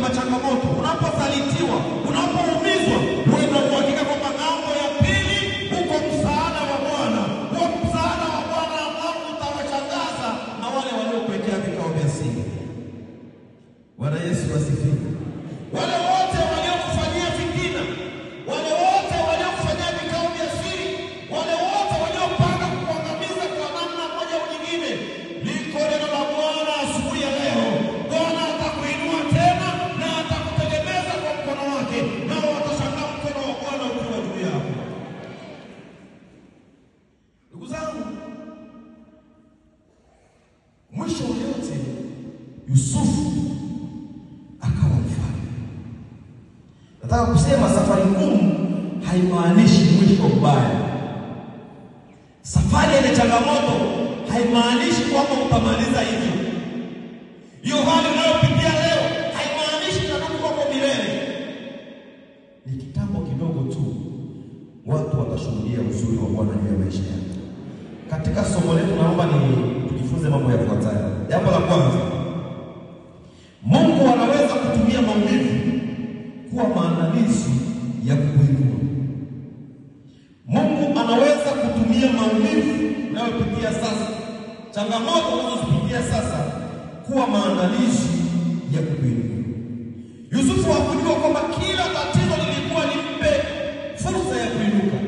machangamoto, unaposalitiwa, unapoumizwa, uwe na uhakika kwamba ng'ambo ya pili uko msaada wa Bwana. Huo msaada wa Bwana ambao utawashangaza na wale waliokuwekea vikao vya siri. Bwana Yesu asifiwe. Wale wote waliokufanyia fitina, wale wote waliokufanyia vikao vya siri, wale wote waliopanga kukuangamiza kwa namna moja au nyingine, liko neno la Bwana asubuhi ya leo. Bwana atakuinua tena na atakutegemeza kwa mkono wake, nao watashangaa mkono wa Bwana ukiwa juu yako. Ndugu zangu, mwisho wa yote Yusufu akawa mfalme. Nataka kusema safari ngumu haimaanishi mwisho mbaya. Safari yenye changamoto haimaanishi kwamba utamaliza hivyo. Hiyo hali unayopitia leo haimaanishi itadumu kwako milele. Ni kitambo kidogo tu, watu watashuhudia uzuri wa Bwana juu ya maisha yako. Katika somo letu naomba ni tujifunze mambo yafuatayo. Jambo la kwanza, Mungu anaweza kutumia maumivu kuwa maandalizi ya kukuinua. Mungu anaweza kutumia maumivu unayopitia sasa, changamoto unazozipitia sasa, kuwa maandalizi ya kukuinua. Yusufu hakujua kwamba kila tatizo lilikuwa limpe fursa ya kuinuka.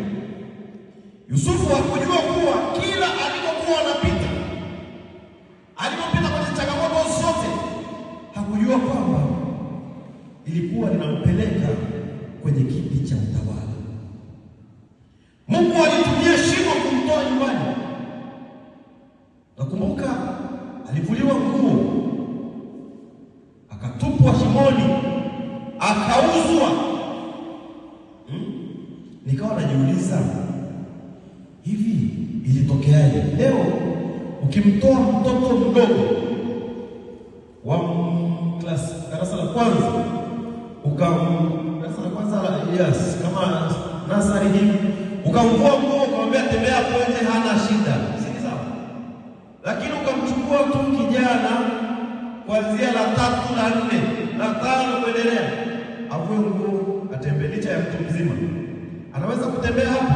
Yusufu hakujua kuwa kila alipokuwa anapita, alipopita kwenye changamoto zote, hakujua kwamba ilikuwa linampeleka kwenye kiti cha utawala. Mungu alitumia shimo kumtoa nyumbani. Nakumbuka alivuliwa nguo, akatupwa shimoni, akauzwa. Nikawa najiuliza, hivi ilitokeaje? Leo ukimtoa mtoto mdogo wa class darasa la kwanza, darasa la kwanza yes, kama nasari hivi, ukamvua nguo ukamwambia tembea hapo nje, hana shida, si sawa? Lakini ukamchukua tu kijana kuanzia la 3, la 4, la 5 kuendelea, avue nguo atembee, licha ya mtu mzima anaweza kutembea hapo?